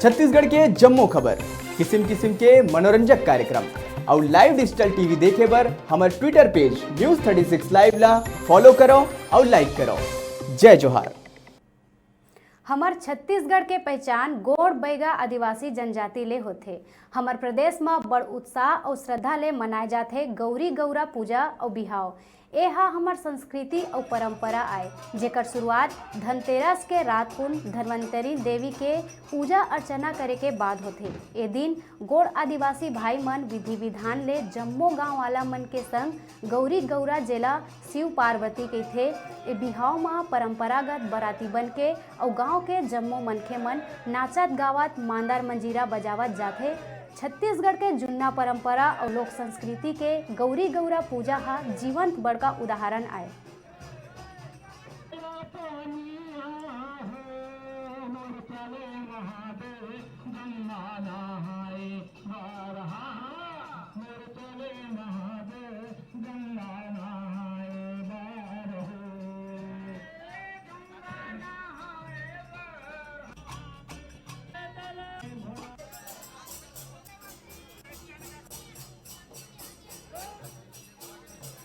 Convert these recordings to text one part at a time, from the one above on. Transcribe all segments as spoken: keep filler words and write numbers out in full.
छत्तीसगढ़ के जम्मो खबर, किसिम किसिम के मनोरंजक कार्यक्रम अउ live digital T V देखे बर हमर Twitter page News thirty six Live ला follow करो अउ like करो। जय जोहार। हमर छत्तीसगढ़ के पहचान गोंड़ बैगा आदिवासी जनजाति ले होथे। हमर प्रदेश म बड़ उत्साह अउ श्रद्धा ले मनाए जाथे गौरी गौरा पूजा अउ बिहाव। ए ह हमर संस्कृति अउ परंपरा आय, जेकर शुरुआत धनतेरस के रात कुन धनवंतरी देवी के पूजा अर्चना करे के बाद होथे। ए दिन गोंड़ आदिवासी भाई मन विधि विधान ले जम्मो गांव वाला मन के संग गौरी गौरा, जेला शिव पार्वती कहिथे, ए बिहाव म परंपरागत बराती बनके अउ गांव के जम्मो मनखे मन नाचत गावत मांदर मंजीरा बजावत जाथे। छत्तीसगढ़ के जुन्ना परंपरा अउ लोक संस्कृति के गौरी गौरा पूजा ह जीवंत बड़का उदाहरण आय।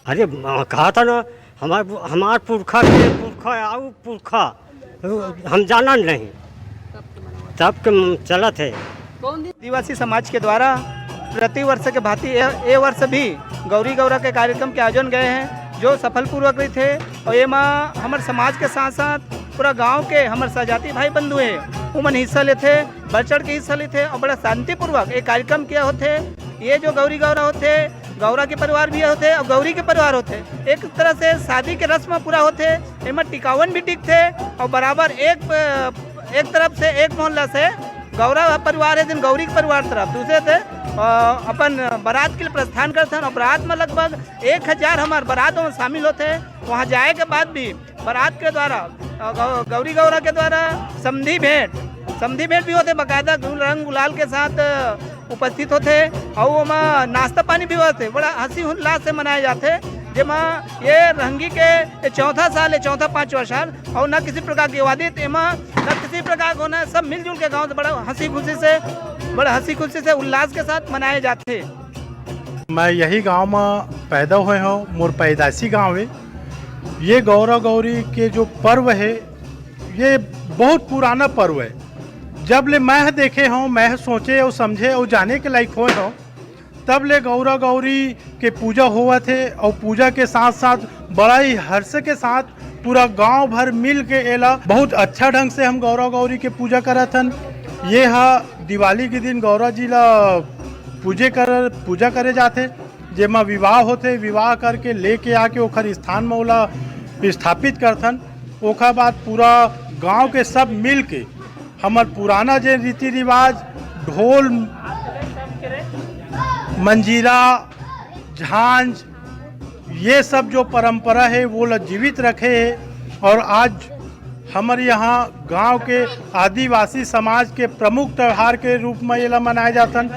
अरे, म-, कहा था ना, हमार, हमार पुरखा के पुरखा आऊ पुरखा, हम जाना नहीं, तब के म-, चलत है। आदिवासी समाज के द्वारा प्रतिवर्ष के भांति ए, ए वर्ष भी गौरी गौरा के कार्यक्रम के आयोजन गए हैं, जो सफलपूर्वक रहिथे। अउ एमा हमर समाज के साथ साथ पूरा गांव के हमर सजाति भाई बंधु हे, उमन हिस्सा लेथे, बढ़ चढ़ के हिस्सा लेथे अउ बड़ा शांतिपूर्वक ये कार्यक्रम किया होथे। ये जो गौरी गौरा होथे, गौरा के परिवार भी होथे अउ गौरी के परिवार होथे, एक तरह से शादी के रस्म पूरा होथे। एमा टिकावन भी टिकथे अउ बराबर एक, एक तरफ से, एक मोहल्ला से गौरा परिवार हे, दिन गौरी के परिवार तरफ, दूसरे से, अ, अपन बारात के लिए प्रस्थान करथन अउ बारात में लगभग एक हजार हमर बारात में शामिल होथे। वहाँ जाए के बाद भी बारात के द्वारा, अ, गौ-, गौरी गौरा के द्वारा समधी भेंट, समधी भेंट भी होथे, बाकायदा गुल-, रंग गुलाल के साथ, अ, उपस्थित होथे अउ ओमा नाश्ता पानी भी होथे। बड़ा हंसी उल्लास से मनाए जाथे, जेमा ये रहंगी के ये चौथा साल हे, चौथा पांचवा साल, अउ न किसी प्रकार के विवादित, एमा न किसी प्रकार के होना, सब मिलजुल के गांव से बड़ा हंसी खुशी से, बड़ा हंसी खुशी से उल्लास के साथ मनाए जाथे। मैं यही गांव में पैदा होए हंव, मोर पैदाइशी गांव हे। ये गौरा गौरी के जो पर्व हे, ये बहुत पुराना पर्व हे। जब ले मैं देखे हंव, मैं सोचे अउ समझे अउ जाने के लायक होए हंव, तब ले गौरा गौरी के पूजा होवत हे अउ पूजा के साथ साथ बड़ा ही हर्ष के साथ पूरा गांव भर मिल के एला बहुत अच्छा ढंग से हम गौरा गौरी के पूजा करत हन। ये ह दिवाली के दिन गौरा जी ला पूजे कर, पूजा करे जाथे, जेमा विवाह होथे, विवाह करके लेके आके ओखर स्थान म ओला स्थापित करथन। ओखर बाद पूरा गांव के सब मिल के हमर पुराना जे रीति रिवाज, ढोल, मंजीरा, झांझ, ये सब जो परंपरा हे, वो ला जीवित रखे हे। अउ आज हमर यहाँ गांव के आदिवासी समाज के प्रमुख त्योहार के रूप में ये ला मनाए जाथन।